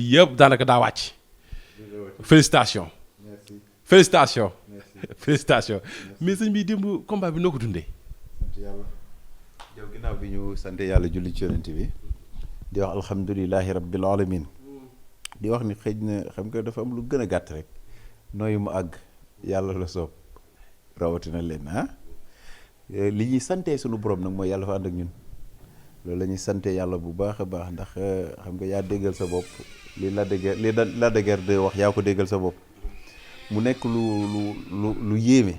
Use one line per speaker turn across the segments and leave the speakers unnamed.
yëpp daanaka daa wàcc. félicitations.
merci
félicitations.
merci
félicitations mais sëñ bi démb combat bi noo ko dundee.
sant yàlla yow ginnaaw bi ñu sant yàlla julli ci yonent bi di wax alhamdulilahi rabbil alamin di wax ni xëj na xam nga dafa am lu gën a gàtt rek nooyu mu àgg yàlla la soob rawatina leen li ñuy santee sunu borom nag mooy yàlla fa ànd ak ñun loolu la ñuy sante yàlla bu baax a baax ndax xam nga yaa déggal sa bopp li la dëgër de wax yaa ko déggal sa bopp mu nekk lu yéeme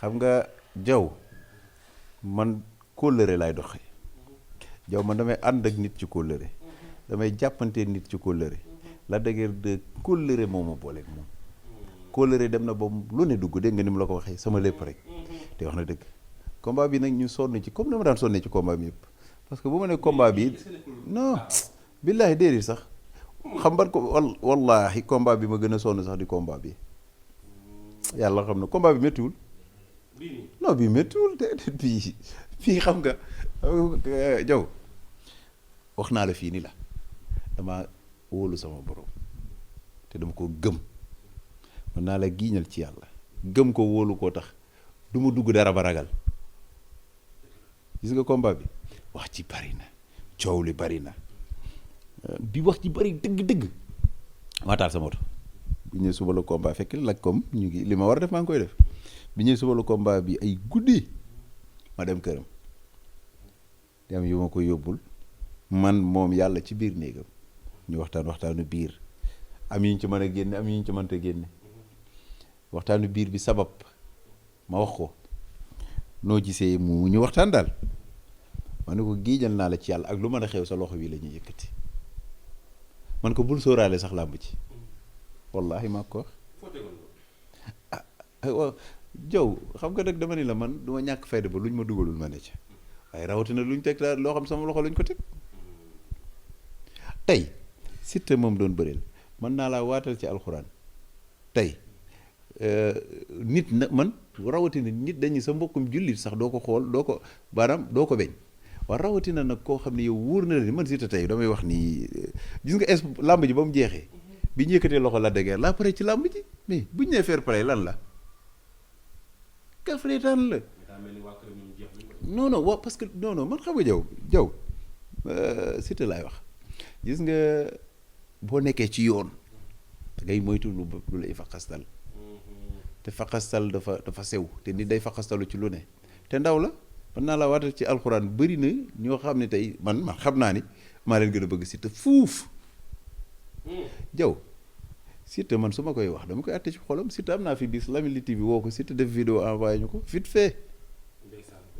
xam nga jaw man kóllëre laay doxe jaw man damay ànd ak nit ci kóllëre damay jàppante nit ci kóllëre la dëgër de kóllëre moo ma booleeg moom kóllëre dem na ba lu ne dugg dégg nga ni mu la ko waxee sama lépp rek te wax na dëgg combat bi nag ñu sonn ci comme ni ma daan sonnee ci combat bi yëpp parce que bu ma ne combat bi non billaahi déedéet sax xam ban ko wallaahi combat bi ma gën a sonn sax di combat bi yàlla xam na combat bi méttiwul non bii méttiwul déedéet bii xam nga jaw wax naa la fii ni la dama wóolu sama borom te dama ko gëm mën naa la giiñal ci yàlla gëm ko wóolu koo tax du ma dugg dara ba ragal gis nga combat bi wax ci bari na coow li bari na bi wax ci bari dëgg-dëgg maa taal sama moto bu ñëwee suba la combat fekk lak comme ñu ngi li ma war a def maa ngi koy def bi ñëwee suba la combat bi ay guddi ma dem këram dem yu ma ko yóbbul man moom yàlla ci biir néegam ñu waxtaanu biir am yi ñu ci mën a génne am yi ñu ci mënta génne waxtaanu biir bi sabab ma wax ko noo gisee mu ñu waxtaan daal ma ne ko giijal naa la ci yàlla ak lu mën a xew sa loxo wi la ñuy yëkkati man ko bul sóoraale sax làmb ci wallaahi maa ko wax waaw jaw xam nga nag dama ni la man du ma ñàkk fayda ba luñ ma dugalul ma ne ca waaye rawatina luñ teg daal loo xam sama loxo luñ ko teg tey Siteu moom doon bëreel mën naa laa waatal ci alxuraan tey nit na man rawatina nit dañuy sa mbokkum jullit sax doo ko xool doo ko baaraam doo ko beñ waaw rawatina nag koo xam ne yow wóor na la ni man Siteu tey damay wax nii gis nga làmb ji ba mu jeexee bi ñu yëkkatee loxo la dëgër laa pare ci làmb ji mais bu ñu nee fair play lan la kafreetaan la non non waaw parce que non non man xam nga jaw Siteu laay wax gis nga boo nekkee ci yoon da ngay moytu lu lay faqastal te faqastal dafa sew te nit day faqastalu ci lu ne te ndaw la mën naa la waatal ci alxuraan bëri na ñoo xam ne tey man xam naa ni maa leen gën a bëgg Siteu fuuf jaw Siteu man su ma koy wax dama koy àtte ci xolam Siteu am naa fi bis Lamine TV woo ko Siteu def vidéo envoyé ñu ko vite fait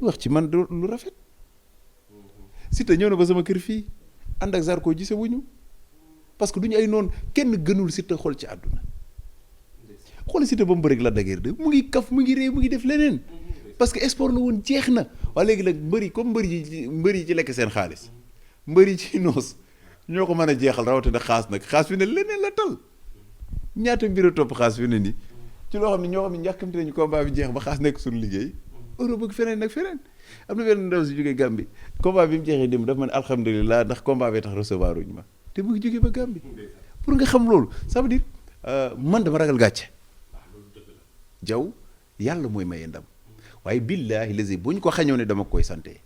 wax ci man lu rafet Siteu ñëw na ba sama kër fii ànd ak Zarko gise wuñu parce que du ñu ay noonu kenn gënul Siteu xol ci àdduna xool Siteu ba mu bëri la dageer de mu ngi kaf mu ngi ree mu ngi def leneen parce que sport la woon jeex na waaye léegi nag mbëri comme mbër yi ci lekk seen xaalis mbër yi ci noos ñoo ko mën a jeexal rawatina xaas nag xaas fi ne leneen la tal ñaata mbir a topp xaas fi ne ni ci loo xam ne ñoo xam ne njàkkamte nañu combat bi jeex ba xaas nekk suñu liggéey Europe ak feneen nag feneen am na benn ndaw si jógee Gambie combat bi mu jeexee démb dafa ma ne alhamdulilah ndax combat bi tax recevoir uñu ma te mu ngi jógee ba Gambie pour nga xam loolu ça veut dire man dama ragal gàcce jaw yàlla mooy maye ndam waaye billaahi lazi bu ñu ko xañoo ne dama koy sante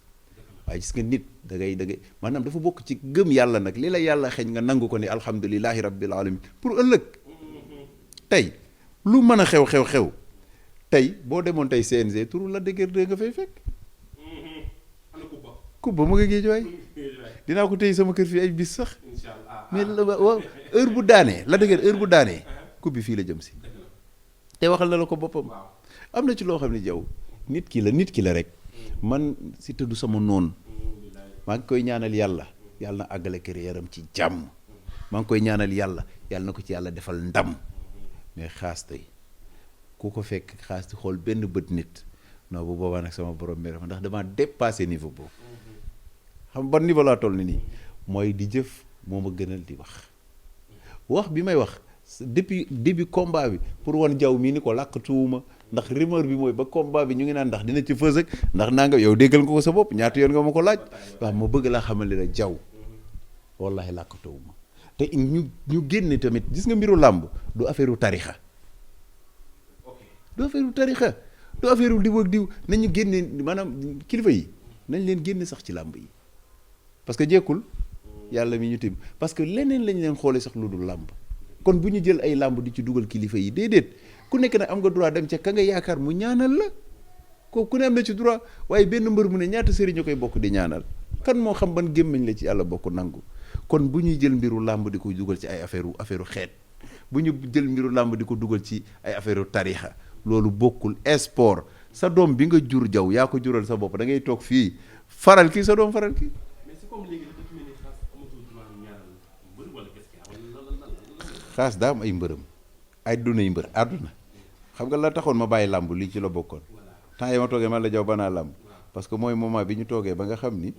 waaye gis nga nit da ngay maanaam dafa bokk ci gëm yàlla nag li la yàlla xeeñ nga nangu ko ne alhamdulilahi rabbil alamin pour ëllëg tey lu mën a xew tey boo demoon tey CNG turu la dëgër de nga fay fekk kubba mu nga géej waay dinaa ko tey sama kër fii ay bis sax mais waaw heure bu daanee la dëgër heure bu daanee kub bi fii la jëm si te waxal na la ko boppam am na ci loo xam ne jaw nit ki la rek man Siteu du sama noon maa ngi koy ñaanal yàlla na àggale carrière am ci jàmm maa ngi koy ñaanal yàlla na ko ci yàlla defal ndam mais xaas tey ku ko fekk xaas di xool benn bët nit non bu boobaa nag sama borom mi ndax damaa dépassé niveau boobu xam ban niveau laa toll nii mooy di jëf moo ma gënal di wax bi may wax depuis début combat bi pour wan jaw mii ni ko làkkatuwuma ndax rumeur bi mooy ba combat bi ñu ngi naan ndax dina ci fës ak ndax naa nga yow déggal nga ko sa bopp ñaata yoon nga ma ko laaj waaw ma bëgg laa xamal ne la jaw wallahi làkkatuwuma te ñu génne tamit gis nga mbiru làmb du affaire u tarixa du affaire u tarixa du affaire u diw ak diw nañu génne maanaam kilifa yi nañ leen génne sax ci làmb yi parce que jekkul yàlla mi ñu tim parce que leneen lañ leen xoole sax lu dul làmb kon bu ñu jël ay làmb di ci dugal kilifa yi déedéet ku nekk nag am nga droit dem ca ka nga yaakaar mu ñaanal la kooku ku ne am na ci droit waaye benn mbër mu ne ñaata sëriñ ñu koy bokk di ñaanal kan moo xam ban gémmiñ la ci yàlla bokk nangu kon bu ñuy jël mbiru làmb di ko dugal ci ay affaire xeet bu ñu jël mbiru làmb di ko dugal ci ay affaire tarixa loolu bokkul sport sa doom bi nga jur jaw yaa ko jural sa bopp da ngay toog fii faral kii sa doom faral kii.
mais c'est comme léegi dafa mel ni Khass amatul droit ñaanal mbër wala qu'est-ce qu'il y a
Khass daa am ay mbërëm ay dunay mbër àdduna xam nga la taxoon ma bàyyi làmb lii ci la bokkoon temps yi ma toogee man la jaw banaa làmb parce que mooy moment bi ñu toogee ba nga xam ni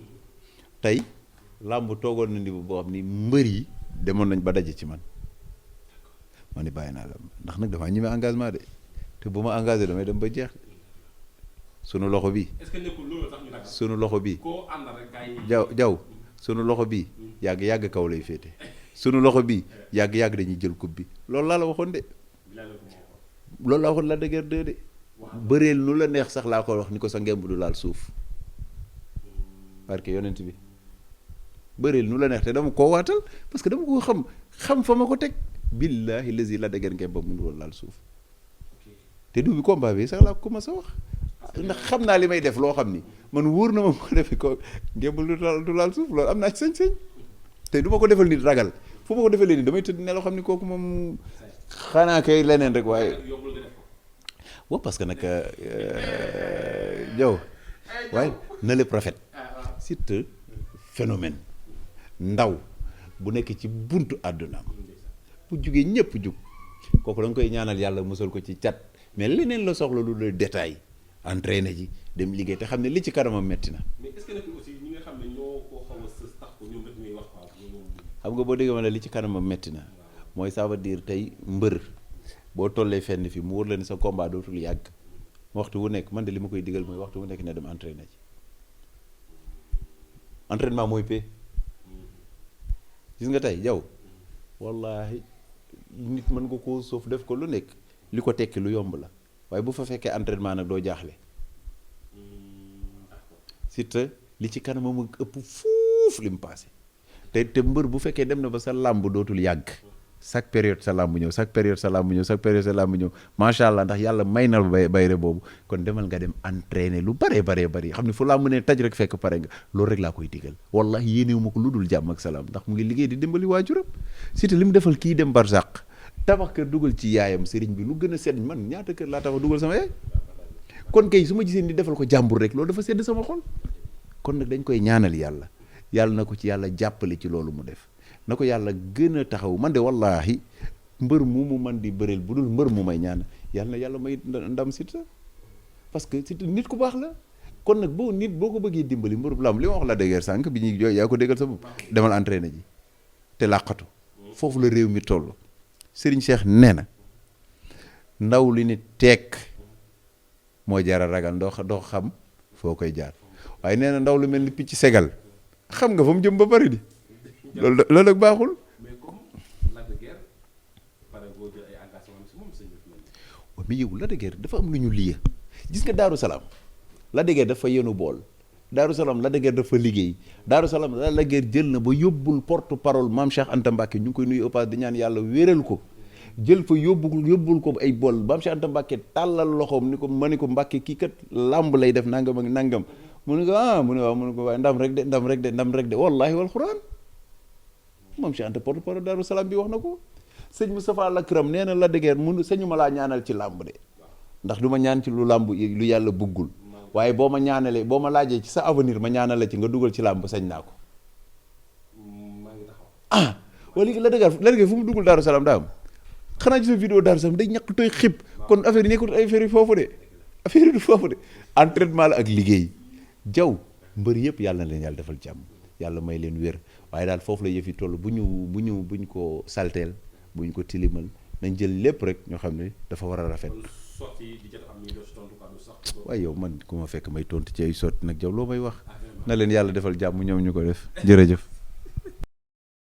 tey làmb toogoon na niveau boo xam ni mbër yi demoon nañ ba daje ci man ma ni bàyyi naa làmb ndax nag damaa ñeme engagement de te bu ma engagé damay dem ba jeex sunu loxo bi
est-ce que nekkul loolu tax ñu ragal
sunu loxo bi
koo ànd rek gars yi
jaw sunu loxo bi yàgg kaw lay féete sunu loxo bi yàgg dañuy jël coupe bi loolu laa la waxoon de loolu laa waxoon la dëgër de bëreel nu la neex sax laa ko wax ni ko sa ngemb du laal suuf parce que yonent bi bëreel nu la neex te dama koo waatal parce que dama ko xam fa ma ko teg billaahi lazi la dëgër ngemb ba mënu woon laal suuf te du bi combat bi sax laa ko commencé wax ndax xam naa li may def loo xam ni man wóor na ma ko defe ko ngemb du laal suuf loolu am naa ci sañ-sañ te du ma ko defal nit ragal fu ma ko defalee nii damay tëdd ne loo xam ni kooku moom xanaa kay leneen rek waaye waaw parce que nag jaw waaye na lépp rafet Siteu phénomène ndaw bu nekk ci buntu àddunaam bu jugee ñëpp jug kooku da nga koy ñaanal yàlla musal ko ci cat mais leneen la soxla lu dul détail entraîné ji dem liggéey te xam ne li ci kanamam metti na.
mais est-ce que nag aussi ñi nga xam ne ñoo ko xaw a sës tax ko ñoom rek ñuy wax
xam nga boo déggee ma ne li ci kanamam metti na mooy ça veut dire tey mbër boo tollee fenn fi mu wóor la ne sa combat dootul yàgg waxtu wu nekk man de li ma koy digal mooy waxtu wu nekk ne dem entraîné ji entraînement mooy paie gis nga tey yow wallahi nit mën nga koo soof def ko lu nekk li ko tekki lu yomb la waaye bu fa fekkee entraînement nag doo jaaxle surtout li ci kanamam mu ëpp fuuf li mu passé te mbër bu fekkee dem na ba sa làmb dootul yàgg chaque période sa làmb ñëw chaque période sa làmb ñëw chaque période sa làmb ñëw macha allah ndax yàlla may na bayre boobu kon demal nga dem entraîner lu baree xam ne fu làmb ne taj rek fekk pare nga loolu rek laa koy digal wallahi yéenewu ma ko lu dul jàmm ak salaam ndax mu ngi liggéey di dimbali waajuram surtout li mu defal kii dem barsàq tabax kër dugal ci yaayam sëriñ bi lu gën a sedd man ñaata kër laa tabax dugal sama yaay kon kay su ma gisee ni defal ko jàmbur rek loolu dafa sedd sama xol kon nag dañ koy ñaanal yàlla na ko ci yàlla jàppale ci loolu mu def na ko yàlla gën a taxaw man de wallahi mbër mu man di bëreel bu dul mbër mu may ñaan yàlla na yàlla may ndam Siteu parce que Siteu nit ku baax la kon nag boo ko bëggee dimbali mbër bu lam li ma wax la dëgër sànq bi ñuy jooy yaa ko déggal sa bopp demal entraîné ji te làqatu foofu la réew mi toll Serigne Cheikh nee na ndaw li ni tekk moo jara ragal doo xam foo koy jaar waaye nee na ndaw lu mel ni picc segal xam nga fa mu jëm ba bari di loolu nag baaxul.
mais comme Lac de Guiers pare boo jël ay engagement si moom sëñ bi.
waaw mais yow Lac de Guiers dafa am lu ñu lié gis nga Daaru Salaam Lac de Guiers dafa yenu bool Daaru Salaam Lac de Guiers dafa liggéey Daaru Salaam Lac de Guiers jël na ba yóbbul porte parole maam Cheikh Anta Mbacke ñu ngi koy nuyu au passage di ñaan yàlla wéral ko jël fa yóbbul ko ay bool maam Cheikh Anta Mbacke tàllal loxoom ni ko ma ni ko Mbacke kii kat làmb lay def nangam ak nangam mu ne ko mu ne waaw mu ne ko waaye ndam rek de wallahi wal Quran moom Cheikh Anta porte parole Daaru Salaam bi wax na ko sëñ Moustapha Lakram nee na Lac de Guiers mun sëñu ma laa ñaanal ci làmb de ndax du ma ñaan ci lu làmb lu yàlla bëggul waaye boo ma ñaanalee boo ma laajee ci sa avenir ma ñaanal la ci nga dugal ci làmb sañ naa ko wala léegi Lac de Guiers fu mu duggul Daaru Salaam daa am xanaa ci sa vidéo Daaru Salaam day ñàkk tooy xib kon affaire yi nekkul ay affaire yi foofu de affaire yi du foofu de entraînement la ak liggéey jaw mbër yëpp yàlla na leen yàlla defal jàmm yàlla may leen wér waaye daal foofu la yëf yi toll bu ñu ko salteel bu ñu ko tilimal nañ jël lépp rek ñoo xam ne dafa war a rafet. waaye yow man ku ma fekk may tontu ci ay sotti nag jaw loo may wax na leen yàlla defal jàmm ñoom ñu ko def jërëjëf.